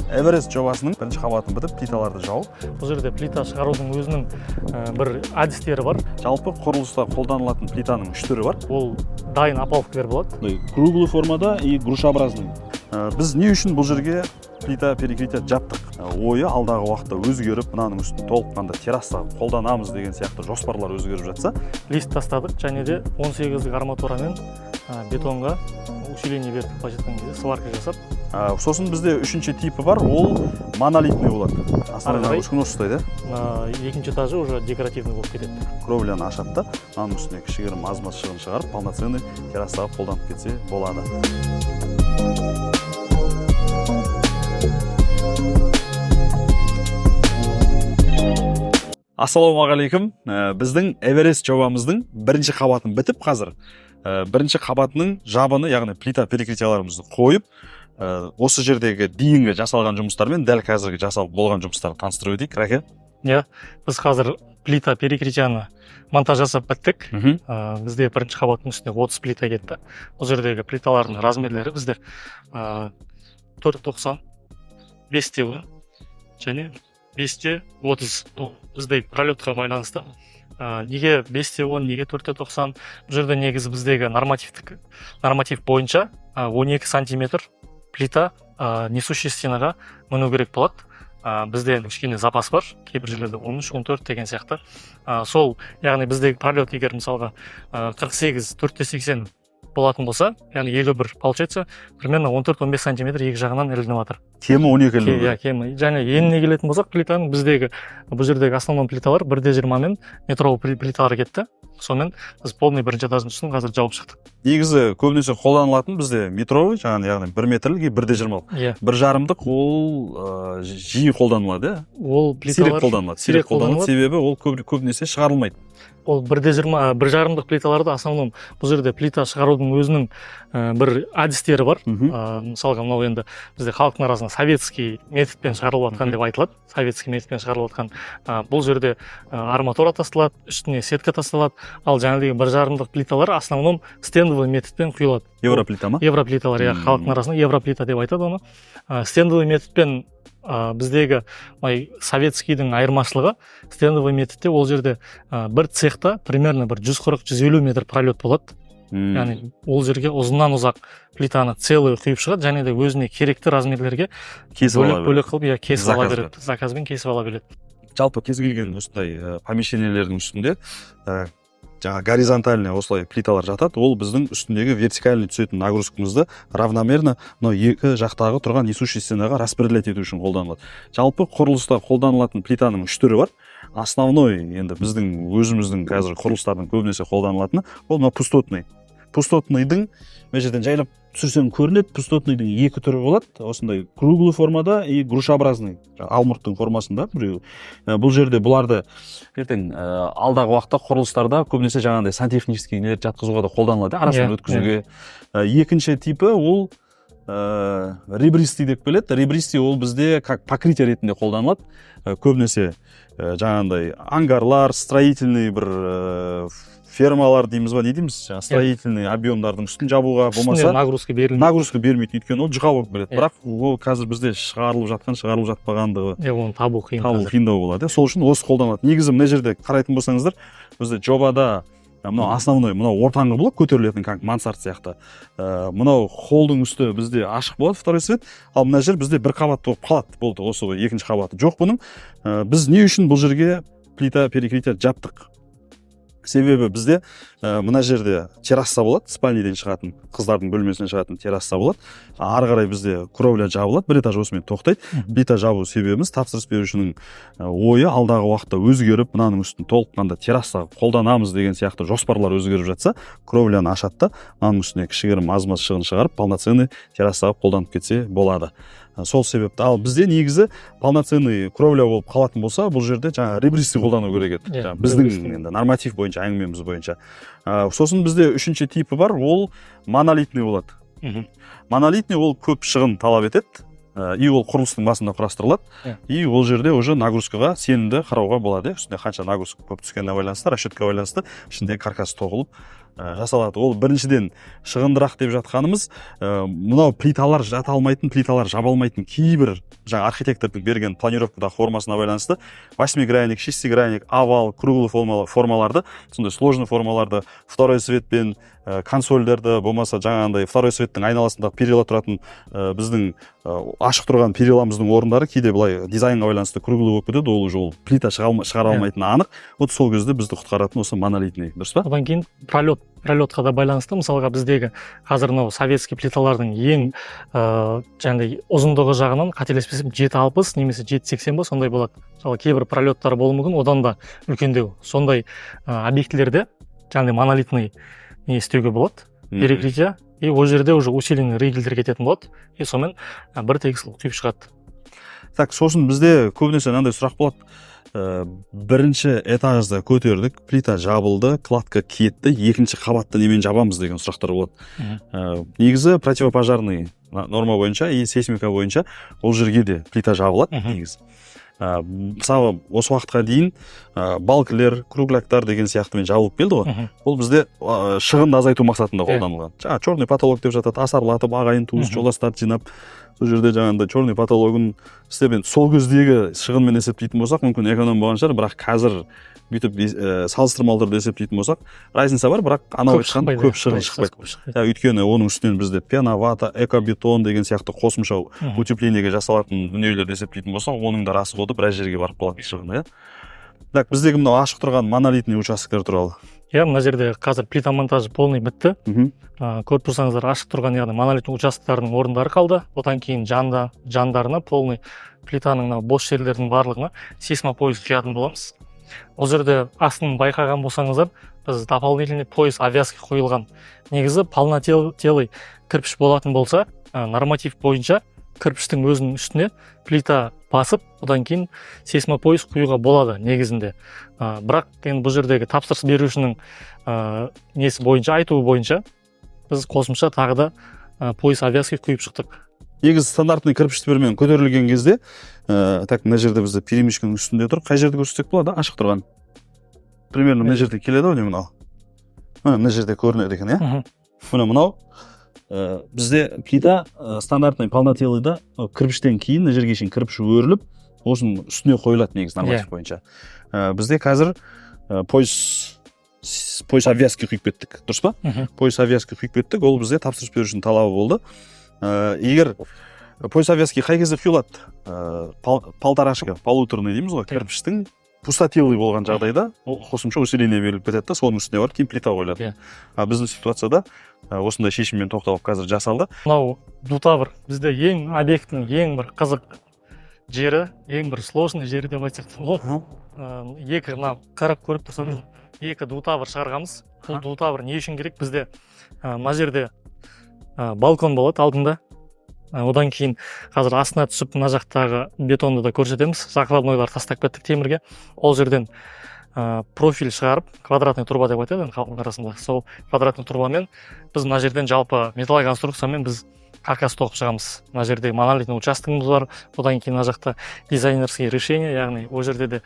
Эверест жобасының бірінші қабатын бітіп, плиталарды жауып. Бұл жерде плита шығарудың өзінің бір әдістері бар. Жалпы құрылыста қолданылатын плитаның үш түрі бар. Ол дайын опалубкалар болады. Мындай круглый формада и грушеобразный. Біз не үшін бұл жерге плита перекрытие жаптық? Ойы алдағы уақытта өзгеріп, мынаның үстін толыққанды терраса қолданамыз деген сияқты жоспарлар өзгеріп жатса. Лист тастадық және де 18-дік арматурамен бетонға усиление бердік, былайша айтқан кезде сварка жасап. Сосын бізде үшінші типі бар, ол монолитный болады. Основной Ары қарай. Нагрузканы осы ұстайды. Мына екінші этажы уже декоративный болып кетеді. Кровляны ашады да, мынаның үстіне кішігірім аз маз шығын шығарып, полноценный террасаға қолданып кетсе болады. Ассалаумағалейкум. Біздің Эверест жобамыздың бірінші қабатын бітіп, қазір бірінші қабатының жабыны, яғни плита перекрытияларымызды қойып, осы жердегі дейінгі жасалған жұмыстармен дәл қазіргі жасалып болған жұмыстарды таныстырып өтейік, Рәке. Иә, біз қазір плита перекрытияны монтаж жасап біттік. Бізде бірінші қабаттың үстіне 30 плита кетті. Бұл жердегі плиталардың размерлері бізде 4,90, 5,10 және 5,30. Бұл бізде пролетқа байланысты. Неге 5,10, неге 4,90? Бұл жерде негізі біздегі норматив бойынша 12 сантиметр плита несущий стенаға міну керек болады. Бізде енді кішкене запас бар, кейбір жерлерде 13, 14 деген сияқты. Сол, яғни біздегі пролет егер мысалға 48, 4,80 болатын болса, яғни 51 получается, примерно 14-15 сантиметр екі жағынан ілініп жатыр. Кемі 12 іліну Иә, керек. Кемі. Және еніне келетін болсақ, плитаның біздегі бұл жердегі основной плиталар 1,20 мен метровый плиталар кетті. Сонымен біз полный бірінші этаждың үстін қазір жауып шықтық. Негізі көбінесе қолданылатын бізде метровый, жаңағы, яғни 1 метрлік и 1,20-лық. 1,5-дық ол жиі қолданылады, иә? Ол Сирек плиталар қолданылады, сирек сирек қолданылады, қолданылады. Себебі ол көбінесе шығарылмайды. Ол 1,20, 1,5-дық плиталарды основном бұл жерде плита шығарудың өзінің бір әдістері бар. Мысалға, мынау енді бізде халықтың арасында советский методпен шығарылып жатқан деп айтылады. Советский методпен шығарылып жатқан. Бұл жерде арматура тасталады, үстіне сетка тасталады. Ал жаңағыдегі 1,5-дық плиталар основном стендовый методпен құйылады. Европлита ма? Европлиталар, иә, халықтың арасында европлита деп айтады оны. Стендовый методпен біздегі былай советскийдің айырмашылығы, стендовый методте ол жерде бір цехта примерно бір 140-150 метр пролет болады. Яғни ол жерге ұзыннан ұзақ плитаны целый құйып шығады және де өзіне керекті размерлерге Кесіп ала бөлек бөлек қылып, иә, кесіп ала Заказбен. береді, заказбен кесіп ала береді. Жалпы кез келген осындай помещениелердің үстінде жаңа горизонтальный осылай плиталар жатады. Ол біздің үстіндегі вертикальный түсетін нагрузкамызды равномерно мынау екі жақтағы тұрған несущий стенаға распределять ету үшін қолданылады. Жалпы құрылыста қолданылатын плитаның үш түрі бар. Основной енді біздің өзіміздің қазір құрылыстардың көбінесе қолданылатыны ол мынау пустотный. Пустотныйдың мына жерден жайлап түсірсең көрінеді, пустотныйдың екі түрі болады: осындай круглый формада и грушеобразный, алмұрттың формасында біреуі. Бұл жерде бұларды ертең алдағы уақытта құрылыстарда көбінесе жаңағыдай сантехнический нелер жатқызуға да қолданылады, арасынан өткізуге. Екінші типі ол ребристый деп келеді. Ребристый ол бізде как покрытие ретінде қолданылады. Көбінесе жаңағындай ангарлар, строительный бір фермалар дейміз ба, не дейміз, жаңағы строительный объемдардың үстін жабуға Үстіне болмаса нагрузка берілмейді. Нагрузка бермейді, өйткені ол жұқа болып келеді. Бірақ ол қазір бізде шығарылып жатқан, шығарылып жатпағандығы Иә, оны табу қиын табу қазір. Қиындау болады, иә. Сол үшін осы қолданылады. Негізі мына жерде қарайтын болсаңыздар, бізде жобада мынау основной, мынау ортаңғы блок көтерілетін, как мансард сияқты. Мынау холдың үсті бізде ашық болады, второй свет. Ал мына жер бізде бір қабатты болып қалады, болды, осы ғой, екінші қабаты жоқ бұның. Біз не үшін бұл жерге плита перекрытие жаптық? Себебі бізде мына жерде терраса болады, спальныйден шығатын, қыздардың бөлмесінен шығатын терраса болады. Ары қарай бізде кровля жабылады, бір этаж осымен тоқтайды. Плита жабу себебіміз, тапсырыс берушінің ойы алдағы уақытта өзгеріп, мынаның үстін толыққанды терраса қолданамыз деген сияқты жоспарлар өзгеріп жатса, кровляны ашады да, мынаның үстіне кішігірім аз маз шығын шығарып, полноценный террасаға қолданып кетсе болады. Сол себепті. Ал бізде негізі полноценный кровля болып қалатын болса, бұл жерде жаңа ребристый қолдану керек еді. Жаңа біздің Ребристый. енді норматив бойынша, әңгімеміз бойынша. Сосын бізде үшінші типі бар, ол монолитный болады. Монолитный ол көп шығын талап етеді и ол құрылыстың басында құрастырылады. И ол жерде уже нагрузкаға сенімді қарауға болады, иә, үстіне қанша нагрузка көп түскеніне байланысты, расчетқа байланысты ішінде каркас тоқылып. Жасалады. Ол біріншіден, шығындырақ деп жатқанымыз, мынау плиталар жата алмайтын, плиталар жаба алмайтын кейбір жаңа архитектордың берген планировкадағы формасына байланысты восьмигранник, шестигранник, овал, круглый формаларды, сондай сложный формаларды, второй светпен консольдерді, болмаса жаңағындай второй светтің айналасындағы перила тұратын, біздің ашық тұрған периламыздың орындары кейде былай дизайнға байланысты круглый болып кетеді. Ол уже ол плита шығара алмайтыны анық. Вот сол кезде бізді құтқаратын осы монолитный, дұрыс па? Одан кейін пролетқа да байланысты. Мысалға, біздегі қазір мынау советский плиталардың ең жаңағыдай ұзындығы жағынан, қателеспесем, 7,60 немесе 7,80 ба, сондай болады. Мысалы, кейбір пролеттар болуы мүмкін одан да үлкендеу. Сондай объектілерде жаңағыдай монолитный не істеуге болады, перекрытие, и ол жерде уже усиленный ригельдер кететін болады, и сонымен бір тегіс қылып құйып шығады. Так, сосын бізде көбінесе мынандай сұрақ болады: бірінші этажды көтердік, плита жабылды, кладка кетті, екінші қабатты немен жабамыз деген сұрақтар болады. Негізі противопожарный норма бойынша и сейсмика бойынша ол жерге де плита жабылады. Негізі, мысалы, осы уақытқа дейін балкілер, кругляктар деген сияқтымен жабылып келді ғой. Ол бізде шығынды азайту мақсатында қолданылған. Жаңағы черный потолок деп жатады, асарлатып ағайын туыс жолдастарды жинап, сол жерде жаңағындай черный потологын істеп. Енді сол кездегі шығынмен есептейтін болсақ, мүмкін, эконом болған шығар, бірақ қазір бүйтіп салыстырмалы түрде есептейтін болсақ, разница бар, бірақ анау Көп айтқан шықпайды. көп шығын шықпайды. Көп шықпайды. Ja, өйткені оның үстінен бізде пеновата, экобетон деген сияқты қосымша утеплениеге жасалатын дүниелерді есептейтін болсақ, оның да расходы біраз жерге барып қалатын шығыны, иә. Так, біздегі мынау ашық тұрған монолитный участоктер туралы. Иә, мына жерде қазір плита монтажы полный бітті. Көріп тұрсаңыздар, ашық тұрған, яғни монолитный участоктардың орындары қалды. Одан кейін жандарына полный плитаның мынау бос жерлердің барлығына сейсмопояс құятын боламыз. Ол жерде астын байқаған болсаңыздар, біз дополнительный пояс обвязки қойылған. Негізі полнотелый кірпіш болатын болса, норматив бойынша кірпіштің өзінің үстіне плита басып, одан кейін сейсмопояс құюға болады негізінде. Бірақ енді бұл жердегі тапсырыс берушінің несі бойынша, айтуы бойынша, біз қосымша тағы да пояс обвязки құйып шықтық. Негізі стандартный кірпіштермен көтерілген кезде, так, мына жерде бізде перемычканың үстінде тұр. Қай жерде көрсетсек болады ашық тұрған? Примерно мына жерде келеді ау деймін. Мынау, міне, мына жерде көрінеді екен, иә. Міне, мынау бізде плита стандартный полнотелыйда кірпіштен кейін мына жерге шейін кірпіш өріліп, осының үстіне қойылады негізі норматив бойынша. Бізде қазір пояс обвязки құйып кеттік, дұрыс па? Мхм. Пояс обвязки құйып кеттік, ол бізде тапсырыс берушінің талабы болды. Егер пояс обвязки қай кезде құйылады? Полторашка, полуторный дейміз ғой, кірпіштің пустотелый болған жағдайда ол қосымша усиление беріліп кетеді да, соның үстіне барып кейін плита қойылады. А біздің ситуацияда осындай шешіммен тоқталып, қазір жасалды. Мынау двутавр бізде ең объектінің ең бір қызық жері, ең бір сложный жері деп айтсақ та болады. Екі мына қарап көріп тұрсаңыз, екі двутавр шығарғанбыз. Бұл двутавр не үшін керек бізде? Мына жерде балкон болады алдында. Одан кейін қазір астына түсіп, мына жақтағы бетонды да көрсетеміз. Закладнойлар тастап кеттік темірге. Ол жерден профиль шығарып, квадратный труба деп айтады енді халықтың арасында, сол квадратный трубамен біз мына жерден жалпы металлоконструкциямен біз каркас тоқып шығамыз. Мына жерде монолитный участогымыз бар. Одан кейін мына жақта дизайнерский решение, яғни ол жерде де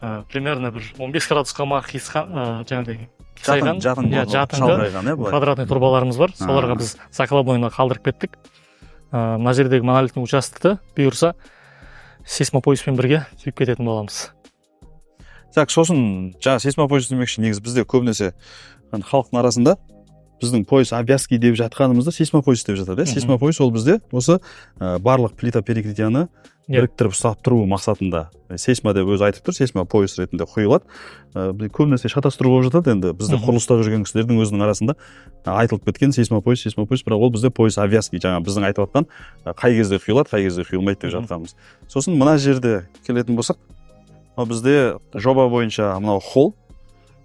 примерно бір 15 градусқа ма қиысқан, жаңағыдай қисайған, жатын иә, жатыңқы шалғайған, иә, былай. квадратный трубаларымыз бар. Соларға біз закладнойына қалдырып кеттік. Мына жердегі монолитный участокты бұйырса сейсмопояспен бірге құйып кететін боламыз. Так, сосын жаңа сейсмопояс демекші, негізі бізде көбінесе ана халықтың арасында біздің пояс обвязки деп жатқанымызды сейсмопояс деп жатады, иә. Сейсмопояс ол бізде осы барлық плита перекрытияны біріктіріп ұстап тұру мақсатында, сейсма деп өзі айтып тұр, сейсмопояс ретінде құйылады. Бізде көбінесе шатастыру болып жатады енді бізде құрылыста жүрген кісілердің өзінің арасында айтылып кеткен сейсмопояс, сейсмопояс, бірақ ол бізде пояс обвязки, жаңа біздің айтып жатқан қай кезде құйылады, қай кезде құйылмайды деп жатқанымыз. Сосын мына жерде келетін болсақ, мынау бізде жоба бойынша мынау холл,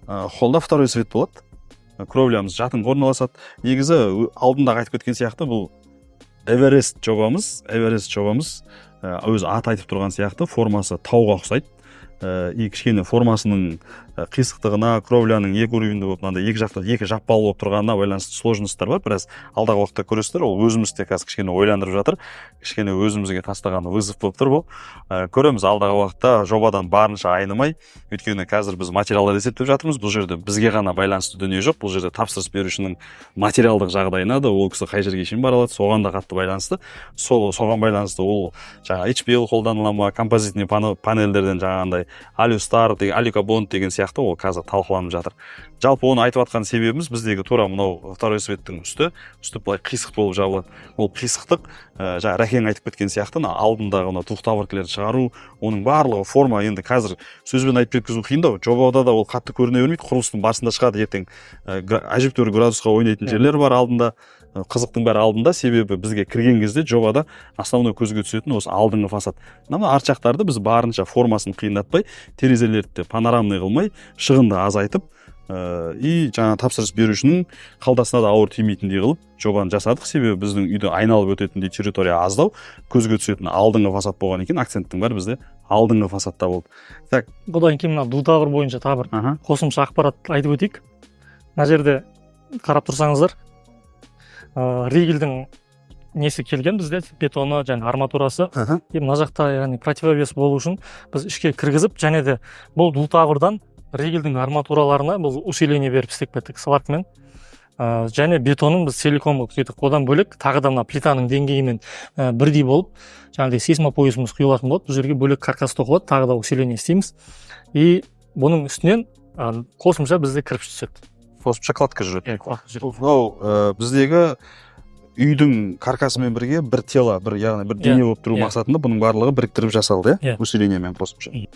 холлда второй свет болады. Кровлямыз жатыңқы орналасады. Негізі алдында айтып кеткен сияқты, бұл Эверест жобамыз. Эверест жобамыз, өзі аты айтып тұрған сияқты, формасы тауға ұқсайды. И кішкене формасының қисықтығына, кровляның екі уровеньді болып, мынандай екі жақта екі жаппалы болып тұрғанына байланысты сложностьтар бар біраз. Алдағы уақытта көресіздер. Ол өзіміз де қазір кішкене ойландырып жатыр, кішкене өзімізге тастаған вызов болып тұр бұл. Көреміз алдағы уақытта, жобадан барынша айнымай, өйткені қазір біз материалдар есептеп жатырмыз. Бұл жерде бізге ғана байланысты дүние жоқ, бұл жерде тапсырыс берушінің материалдық жағдайына да, ол кісі қай жерге шейін бара алады, соған да қатты байланысты. Сол соған байланысты ол жаңағы HPL қолданыла ма, композитный панельдерден жаңағындай алюстар деген, алюкобонд деген сияқты, ол қазір талқыланып жатыр. Жалпы оны айтып жатқан себебіміз, біздегі тура мынау второй светтің үсті былай қисық болып жабылады. Ол қисықтық, жаңа Рәкең айтып кеткен сияқты, мына алдындағы мына двухтавркілерді шығару, оның барлығы форма. Енді қазір сөзбен айтып жеткізу қиындау, жобада да ол қатты көріне бермейді, құрылыстың барысында шығады ертең. Әжептәуір градусқа ойнайтын жерлер бар алдында. Қызықтың бәрі алдында, себебі бізге кірген кезде жобада основной көзге түсетін осы алдыңғы фасад. Мына арт жақтарды біз барынша формасын қиындатпай, терезелерді де панорамный қылмай, шығынды азайтып, и жаңа тапсырыс берушінің қалтасына да ауыр тимейтіндей қылып жобаны жасадық. Себебі біздің үйді айналып өтетіндей территория аздау, көзге түсетін алдыңғы фасад болған екен, акценттің бәрі бізде алдыңғы фасадта болды. Так. Одан кейін мына двутавр бойынша тағы бір қосымша ақпарат айтып өтейік. Мына жерде қарап тұрсаңыздар, ригельдің несі келген бізде, бетоны және арматурасы. И мына жақта, яғни противовес болу үшін біз ішке кіргізіп, және де бұл двутаврдан ригельдің арматураларына бұл усиление беріп істеп кеттік сваркамен. Және бетонын біз целиком қылып құйдық. Одан бөлек тағы да мына плитаның деңгейімен бірдей болып, жаңағыдай сейсмопоясымыз құйылатын болады. Бұл жерге бөлек каркас тоқылады, тағы да усиление істейміз. И бұның үстінен қосымша бізде кірпіш түседі. Қосымша кладка жүреді. Иә, кладка жүреді. Мынау біздегі үйдің каркасымен бірге бір тело, бір, яғни бір дене болып тұру мақсатында бұның барлығы біріктіріп жасалды, иә? Иә. Усилениемен қосымша. Иә.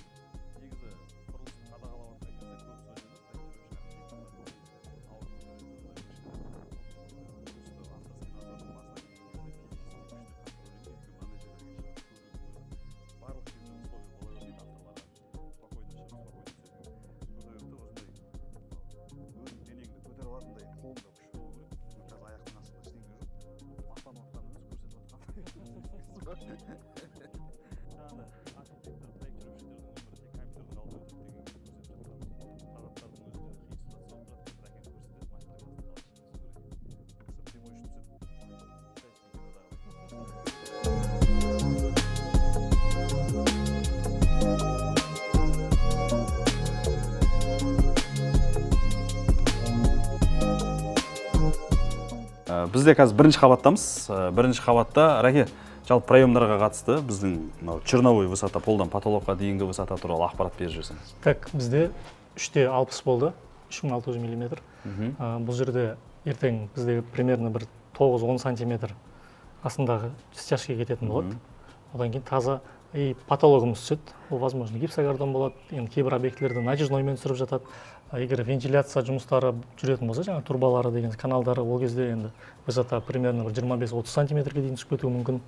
Бізде қазір бірінші қабаттамыз. Бірінші қабатта, Рәке, жалпы проемдарға қатысты біздің мынау черновой высота, полдан потолокқа дейінгі высота туралы ақпарат беріп жіберсеңіз. Так, бізде 3,60 болды, 3600 миллиметр. Бұл жерде ертең бізде примерно бір 9-10 сантиметр астындағы стяжка кететін болады. Одан кейін таза и потологымыз түседі. Ол, возможно, гипсокартон болады, енді кейбір объектілерде натяжноймен түсіріп жатады. А егер вентиляция жұмыстары жүретін болса, жаңағы трубалары деген, каналдары, ол кезде енді высота примерно бір 25-30 сантиметрге дейін түсіп кетуі мүмкін.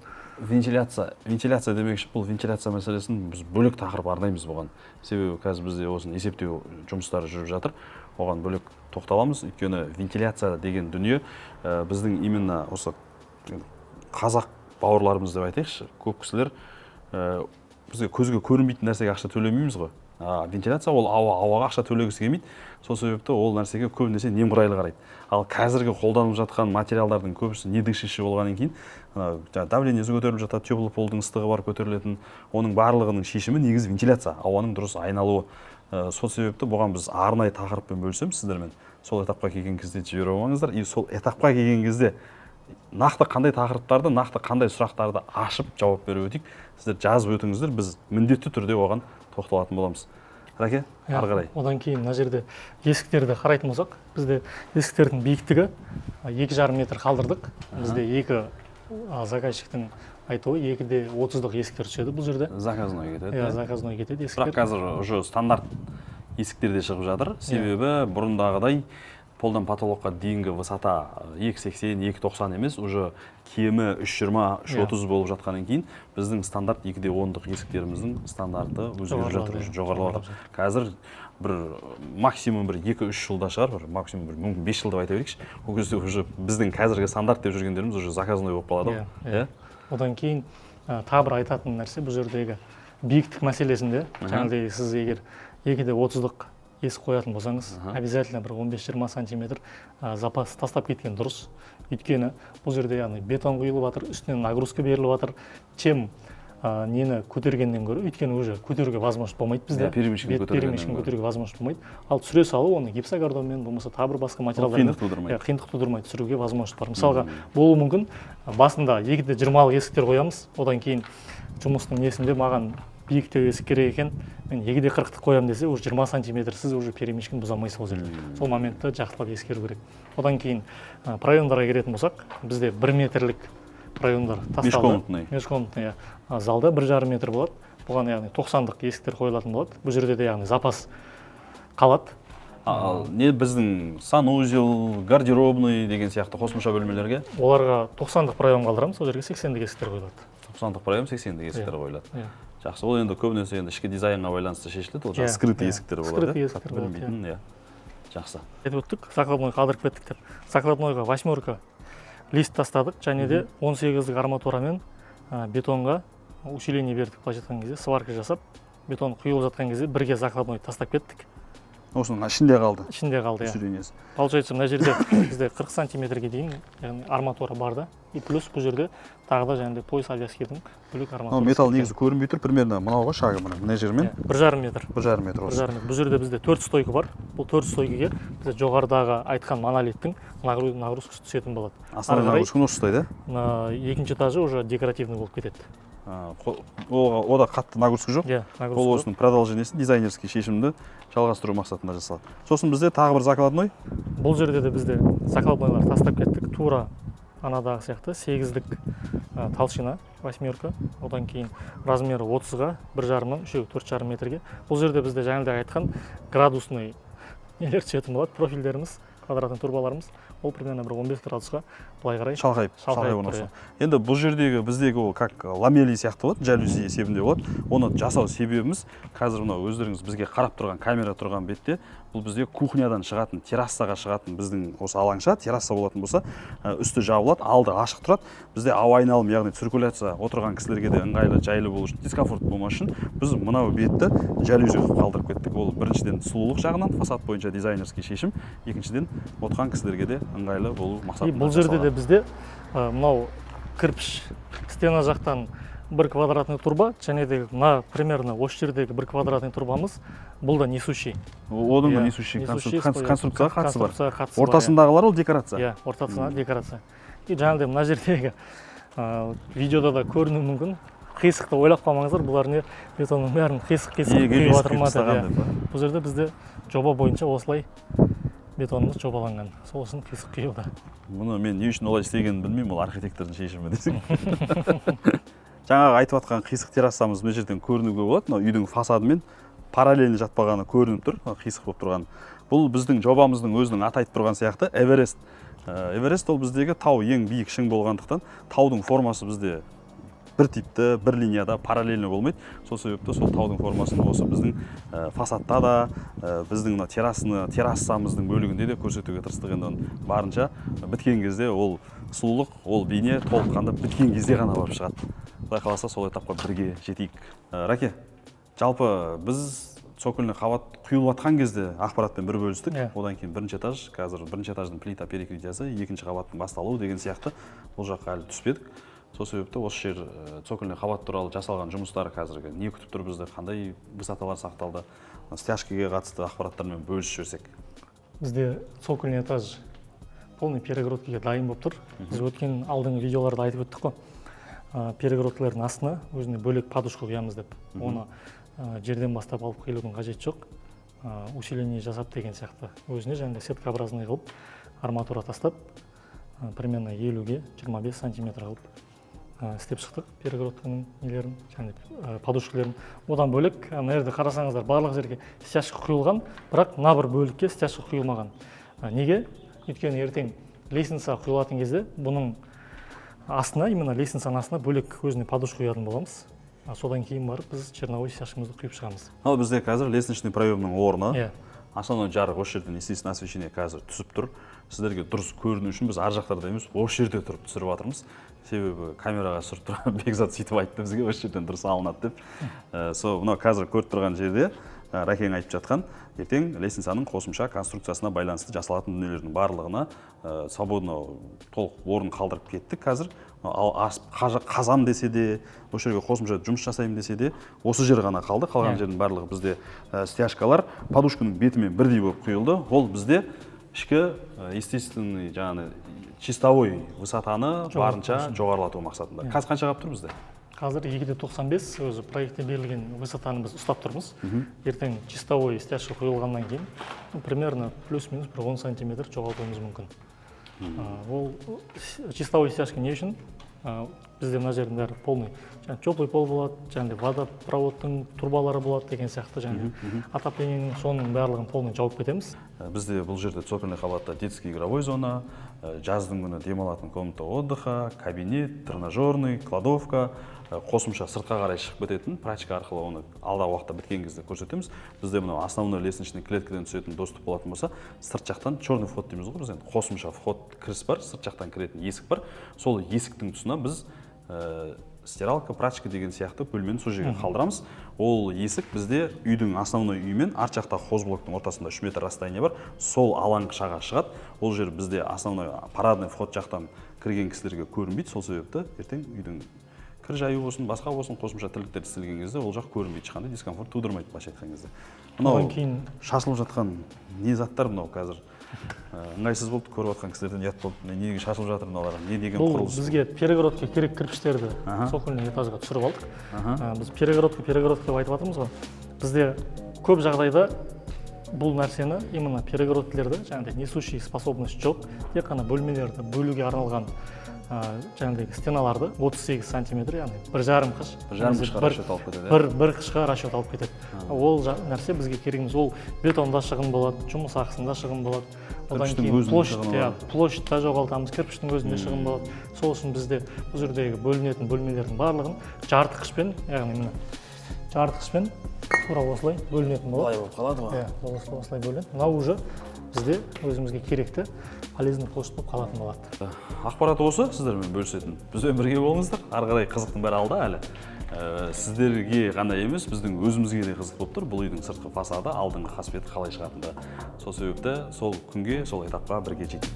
Вентиляция демекші, бұл вентиляция мәселесін біз бөлек тақырып арнаймыз бұған, себебі қазір бізде осыны есептеу жұмыстары жүріп жатыр, оған бөлек тоқталамыз. Өйткені вентиляция деген дүние, біздің именно осы қазақ бауырларымыз деп айтайықшы, көп кісілер, бізге көзге көрінбейтін нәрсеге ақша төлемейміз ғой, а вентиляция ол ауа, ауаға ақша төлегісі келмейді. Сол себепті ол нәрсеге көбінесе немқұрайлы қарайды. Ал қазіргі қолданылып жатқан материалдардың көбісі не дышащий болғаннан кейін, ана жаңағы давлениесі көтеріліп жатады, теплый полдың ыстығы бар көтерілетін. Оның барлығының шешімі негізі вентиляция, ауаның дұрыс айналуы. Сол себепті бұған біз арнайы тақырыппен бөлісеміз сіздермен. Сол этапқа келген кезде жіберіп алмаңыздар. И сол этапқа келген кезде нақты қандай тақырыптарды, нақты қандай сұрақтарды ашып жауап беріп өтейік, сіздер жазып өтіңіздер, біз міндетті түрде оған тоқталатын боламыз. Рәке, ары қарай. Одан кейін мына жерде есіктерді қарайтын болсақ, бізде есіктердің биіктігі 2,5 метр қалдырдық. Бізде екі заказчиктің айтуы, 2,30-дық есіктер түседі бұл жерде. Заказной кетеді. Иә. Иә? Заказной кетеді есіктер. Бірақ қазір уже стандарт есіктер де шығып жатыр, себебі бұрындағыдай полдан потолокқа дейінгі высота 2,80, 2,90 емес, уже кемі 3,20, 3,30 болып жатқаннан кейін біздің стандарт 2,10-дық есіктеріміздің стандарты өзгеріп жатыр, Жоғарылады, уже иә. жоғарылап жатыр. Қазір бір максимум бір 2-3 жылда шығар, бір максимум бір мүмкін 5 жыл деп айта берейікші, ол кезде уже біздің қазіргі стандарт деп жүргендеріміз уже заказной болып қалады ғой. Иә. Одан кейін тағы бір айтатын нәрсе, бұл жердегі Биіктік мәселесінде жаңағыдай сіз егер 2 де 30-дық есік қоятын болсаңыз, обязательно бір 15-20 сантиметр запас тастап кеткен дұрыс. Өйткені бұл жерде, яғни, бетон құйылып жатыр, үстінен нагрузка беріліп жатыр, чем нені көтергеннен гөрі, өйткені уже көтеруге возможность болмайды бізде. Иә, перемещение көтергеннен Перемещение гөрі. көтеруге возможность болмайды. Ал түсіре салу, оны гипсокартонмен, болмаса тағы бір басқа материалдармен Қиындық тудырмайды. Иә, қиындық тудырмай түсіруге возможность бар. Мысалға, болуы мүмкін, басында 2 де 20-лық есіктер қоямыз, одан кейін жұмыстың несінде маған биіктеу есік керек екен, мен 2 де 40-тық қоямын десе, уже 20 сантиметр сіз уже перемещение бұза алмайсыз ол жерде. Сол моментті жақсылап ескеру керек. Одан кейін проемдарға келетін болсақ, бізде 1 метрлік проемдар тасталды. Межкомнатный. Межкомнатный, иә. Залда 1,5 метр болады. Бұған, яғни, 90-дық есіктер қойылатын болады. Бұл жерде де, яғни, запас қалады. Ал не біздің санузел, гардеробный деген сияқты қосымша бөлмелерге? Оларға 90-дық проем қалдырамыз, ол жерге 80-дік есіктер қойылады. 90-дық проем, 80-дік есіктер қойылады. Иә. Жақсы. Ол енді көбінесе енді ішкі дизайнға байланысты шешіледі ол, жаңағы скрытый есіктер болады. Скрытый Иә? есіктер Қатты болады, білінбейтін, иә. Жақсы. Айтып өттік, закладной қалдырып кеттік деп. Закладнойға восьмерка лист тастадық және де 18-дік арматурамен бетонға усиление бердік. Былайша айтқан кезде, сварка жасап, бетон құйылып жатқан кезде бірге закладной тастап кеттік. Осының ішінде қалды. Ішінде қалды, иә. Усилениесі. Получается, мына жерде бізде 40 сантиметрге дейін, яғни, арматура бар да, и плюс бұл жерде тағы да жаңағыдай пояс обвязкидің бөлек Мынау арматурасы металл кеткен. негізі көрінбей тұр, примерно мынау ғой шагы, мына мына жермен. Иә, 1,5 метр. 1,5 метр бір осы. жарым метр. Бұл жерде бізде төрт стойка бар. Бұл төрт стойкаге бізде жоғарыдағы айтқан монолиттің нагрузкасы түсетін болады. Основной Ары қарай нагрузканы осы ұстайды. Мына екінші этажы уже декоративный болып кетеді. А, ода қатты нагрузка жоқ. Иә, нагрузка Ол жоқ. осының продолжениесі, дизайнерский шешімді жалғастыру мақсатында жасалады. Сосын бізде тағы бір закладной. Бұл жерде де бізде закладнойлар тастап кеттік, тура анадағы сияқты 8-дік толщина восьмерка, одан кейін размері 30-ға 1,5-нан үшеуі 4,5 метрге. Бұл жерде бізде жаңағыдай айтқан градусный нелер түсетін болады, профильдеріміз, квадратный трубаларымыз. Ол примерно бір 15 градусқа былай қарай шалқайып шалқайып шалқайып тұр. Орналасқан. Енді бұл жердегі біздегі ол как ламели сияқты болады, жалюзи есебінде болады. Оны жасау себебіміз, қазір мынау өздеріңіз бізге қарап тұрған камера тұрған бетте, бұл бізде кухнядан шығатын террасаға шығатын біздің осы алаңша терраса болатын болса, үсті жабылады, алды ашық тұрады. Бізде ауа айналым, яғни циркуляция, отырған кісілерге де ыңғайлы, жайлы болу үшін, дискомфорт болмас үшін біз мынау бетті жалюзи қылып қалдырып кеттік. Ол біріншіден сұлулық жағынан, фасад бойынша дизайнерский шешім, екіншіден отырған кісілерге де ыңғайлы болу И мақсатында бұл жерде де жасалған. бізде мынау кірпіш стена жақтан бір квадратный труба және де мына примерно осы жердегі бір квадратный трубамыз, бұл да несущий. Оның да Иә, несущий несущий конструкцияға қатысы бар. Конструкцияға қатысы бар, иә. Ортасындағылар ол декорация. Иә, ортасында декорация. И жаңағыдай мына жердегі видеода да көрінуі мүмкін, қисықты ойлап қалмаңыздар, бұлар не, бетонның бәрін қисық қисық Неге құйып қисық жатыр ма деп, тастаған иә. деп па? Бұл жерде бізде жоба бойынша осылай бетонымыз жобаланған, сол үшін қисық құйылды. Мұны мен не үшін олай істегенін білмеймін, ол архитектордың шешімі десең. Жаңағы айтып жатқан қисық террасамыз мына жерден көрінуге болады. Мынау үйдің фасадымен параллельно жатпағаны көрініп тұр, мына қисық болып тұрған. Бұл біздің жобамыздың өзінің аты айтып тұрған сияқты, Эверест. Эверест ол біздегі тау, ең биік шың болғандықтан, таудың формасы бізде бір типті, бір линияда параллельно болмайды. Сол себепті сол таудың формасын осы біздің фасадта да, біздің мына террасаны террасамыздың бөлігінде де көрсетуге тырыстық. Енді оны барынша біткен кезде, ол сұлулық, ол бейне толыққанды біткен кезде ғана барып шығады. Құдай қаласа, сол этапқа бірге жетейік. Раке, жалпы біз цокольный қабат құйылып жатқан кезде ақпаратпен бір бөлістік. Одан кейін бірінші этаж, қазір бірінші этаждың плита перекрытиясы, екінші қабаттың басталуы деген сияқты, бұл жаққа әлі түспедік. Сол себепті осы жер, цокольный қабат туралы жасалған жұмыстар, қазіргі не күтіп тұр бізді, қандай высоталар сақталды, стяжкаге қатысты ақпараттармен бөлісіп жіберсек. Бізде цокольный этаж полный перегородкаға дайын болып тұр. Біз өткен алдыңғы видеоларда айтып өттік қой, перегородкалардың астына өзіне бөлек подушка құямыз деп. Оны жерден бастап алып келудің қажеті жоқ, усиление жасап деген сияқты, өзіне жаңағыдай сеткообразный қылып арматура тастап, примерно 50-ге 25 сантиметр қылып істеп шықтық перегородканың нелерін және подушкалерін. Одан бөлек, мына жерде қарасаңыздар, барлық жерге стяжка құйылған, бірақ мына бір бөлікке стяжка құйылмаған. Неге? Өйткені ертең лестница құйылатын кезде бұның астына, именно лестницаның астына бөлек өзіне подушка құятын боламыз. Содан кейін барып біз черновой стяжкамызды құйып шығамыз. Ал бізде қазір лестничный проемның орны. Иә. Основной жарық осы жерден, естественно, освещение қазір түсіп тұр. Сіздерге дұрыс көріну үшін біз ар жақтарда емес, осы жерде тұрып түсіріп жатырмыз, себебі камераға түсіріп тұрған Бекзат сөйтіп айтты бізге, осы жерден дұрыс алынады деп. Сол мынау қазір көріп тұрған жерде Рәкең айтып жатқан ертең лестницаның қосымша конструкциясына байланысты жасалатын дүниелердің барлығына свободно, толық орын қалдырып кеттік. Қазір ал қазам десе де, осы жерге қосымша жұмыс жасаймын десе де, осы жер ғана қалды. Қалған жердің барлығы бізде стяжкалар подушканың бетімен бірдей болып құйылды. Ол бізде ішкі естественный, жаңағы чистовой высотаны барынша жоғарылату мақсатында. Қазір қанша қалып тұр бізде? Қазір 2,95, өзі проектте берілген высотаны біз ұстап тұрмыз. Ертең чистовой стяжка құйылғаннан кейін, ну, примерно плюс минус бір 10 сантиметр жоғалтуымыз мүмкін. Ол чистовой стяжка не үшін? Бізде мына жердің бәрі полный жаңағы теплый пол болады және де водопроводтың трубалары болады деген сияқты және отоплениенің, соның барлығын полный жауып кетеміз. Бізде бұл жерде цокольный қабатта детский игровой зона, жаздың күні демалатын комната отдыха, кабинет, тренажерный, кладовка, қосымша сыртқа қарай шығып кететін прачка арқылы, оны алдағы уақытта біткен кезде көрсетеміз. Бізде мынау основной лестничный клеткадан түсетін доступ болатын болса, сырт жақтан черный вход дейміз ғой біз енді, қосымша вход, кіріс бар, сырт жақтан кіретін есік бар. Сол есіктің тұсына біз стиралка, прачка деген сияқты бөлмені сол жерге қалдырамыз. Ол есік бізде үйдің, основной үймен арт жақтағы хозблоктың ортасында 3 метр расстояние бар, сол алаңқышаға шығады. Ол жер бізде основной парадный вход жақтан кірген кісілерге көрінбейді. Сол себепті ертең үйдің кір жаю болсын, басқа болсын, қосымша тірліктер істелген кезде ол жақ көрінбейді, ешқандай дискомфорт тудырмайды былайша айтқан кезде. Мынау Одан кейін шашылып жатқан не заттар мынау? Қазір ыңғайсыз болды, көріп жатқан кісілерден ұят болды. Неге шашылып жатыр мыналар, не деген Бұл құрылыс? бізге перегородка керек кірпіштерді цокольный этажға түсіріп алдық. Біз перегородка, перегородка деп айтып жатырмыз ғой. Бізде көп жағдайда бұл нәрсені, именно перегородкалерді, жаңағыдай несущий способность жоқ, тек қана бөлмелерді бөлуге арналған жаңағыдай стеналарды 38 сантиметр, яғни 1,5 қыш 1,5 немесе қышқа расчет алып кетеді, иә? бір қышқа расчет алып кетеді. Ол нәрсе бізге керек емес. Ол бетонда шығын болады, жұмыс ақысында шығын болады, одан Кірпіштің кейін өзінің площадь, шығыны иә, бар. Площадьта жоғалтамыз, кірпіштің өзінде шығын болады. Сол үшін бізде бұл жердегі бөлінетін бөлмелердің барлығын жарты қышпен, яғни міне, жарты қышпен тура осылай бөлінетін болады. Былай болып қалады ғой. Иә, осылай бөлінеді. Мынау уже бізде өзімізге керекті полезный площадь болып қалатын болады. Ақпарат осы сіздермен бөлісетін. Бізбен бірге болыңыздар, ары қарай қызықтың бәрі алда әлі. Сіздерге ғана емес, біздің өзімізге де қызық болып тұр бұл үйдің сыртқы фасады, алдыңғы қасбеті қалай шығатындығы. Сол себепті сол күнге, сол этапқа бірге жетейік.